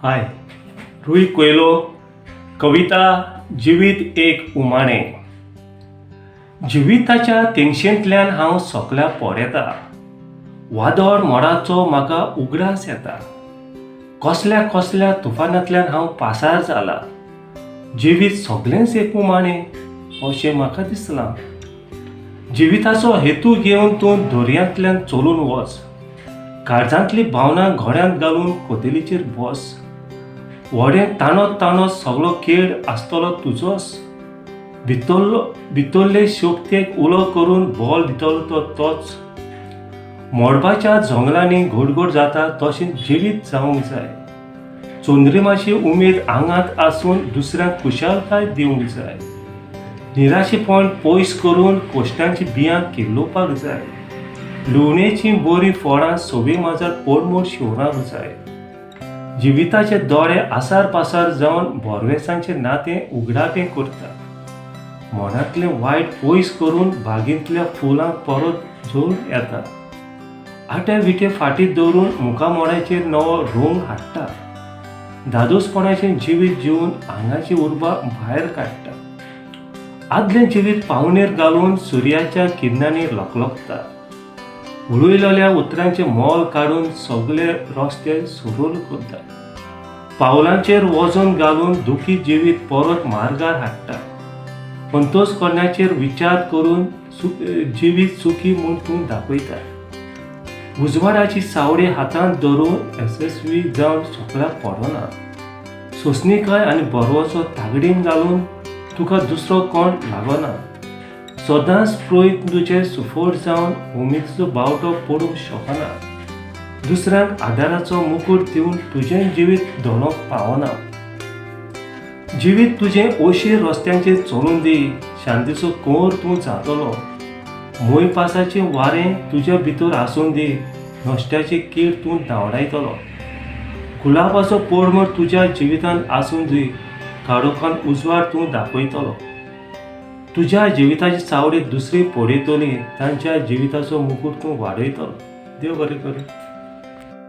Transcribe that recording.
हाय, रूय कोयलो, कविता जिवीत एक उमाणें. जिविताच्या तेंगशेंतल्यान हांव सोकल्या पळेता. वादळ मोडाचो म्हाका उगडास येता. कसल्या कसल्या तुफानांतल्यान हांव पासार जाला. जिवीत सगलेंच एक उमाणें अशें म्हाका दिसलां. जिविताचो हेतू घेवन तूं दर्यांतल्यान चलून वच. काळजांतली भावना घोड्यांत घालून कोतेलीचेर बस. व्हडें ताणत ताणत सगलो खेळ आसतलो तुजोच. भितरलो भितरले शक्तेक उलो करून बॉल दितलो तो तोच. मळबाच्या जंगलांनी घडघड जाता तशें जिवीत जावंक जाय. चंद्रिमाची उमेद आंगांत आसून दुसऱ्यांक खुशालकाय दिवंक जाय. निराशेपण पयस करून कश्टांची बियां किल्लोवपाक जाय. लुवणेचीं बरीं फळां सोबी माजार पोडमोड शिंवराक जाय. जिविताचे दोळे आसार पासार जावन बोरवेसांचें नातें उगडापें करता. मनांतलें वायट पयस करून बागेंतल्या फुलांक परत जोड येता. आटे विटे फाटीं दवरून मुखामोडाचेर नवो रंग हाडटा. धादोसपणाचें जिवीत जिवन आंगाची उर्बा भायर काडटा. आदलें जिवीत पावणेर घालून सुर्याच्या किरणांनी लकलकता. उलयलेल्या उतरांचें मोल काडून सगले रस्ते सरळ करता. पावलांचेर वजन घालून दुखी जिवीत परत मार्गार हाडटा. पंतोस करण्याचेर विचार करून जिवीत सुखी म्हूण तूं दाखयता. उजवाडाची सावळी हातांत धरून येसस्वी जावन सकल्याक पडना. सोंसणीकाय आनी बरवचो तागडीन घालून तुका दुसरो कोण लागना. सदांच प्रयत्न तुजे सुफळ जावन उमेदीचो बावटो पडूंक शकना. दुसऱ्यांक आदाराचो मुकूट दिवन तुजें जिवीत धोलोंक पावना. जिवीत तुजें ओशीर रस्त्यांचेर चलून दी. शांतीचो कोर तूं जातलो. मोयपासाचें वारें तुज्या भितर आसून दी. नश्ट्याची कीड तूं धांवडायतलो. गुलाबाचो पोडमोड तुज्या जिवितांत आसून दी. काळोखान उजवाड तूं दाखयतलो. तुज्या जिविताची सावळी दुसरी पळयतली. तांच्या जिविताचो मुकूट तूं वाडयतलो. देव बरें करूं.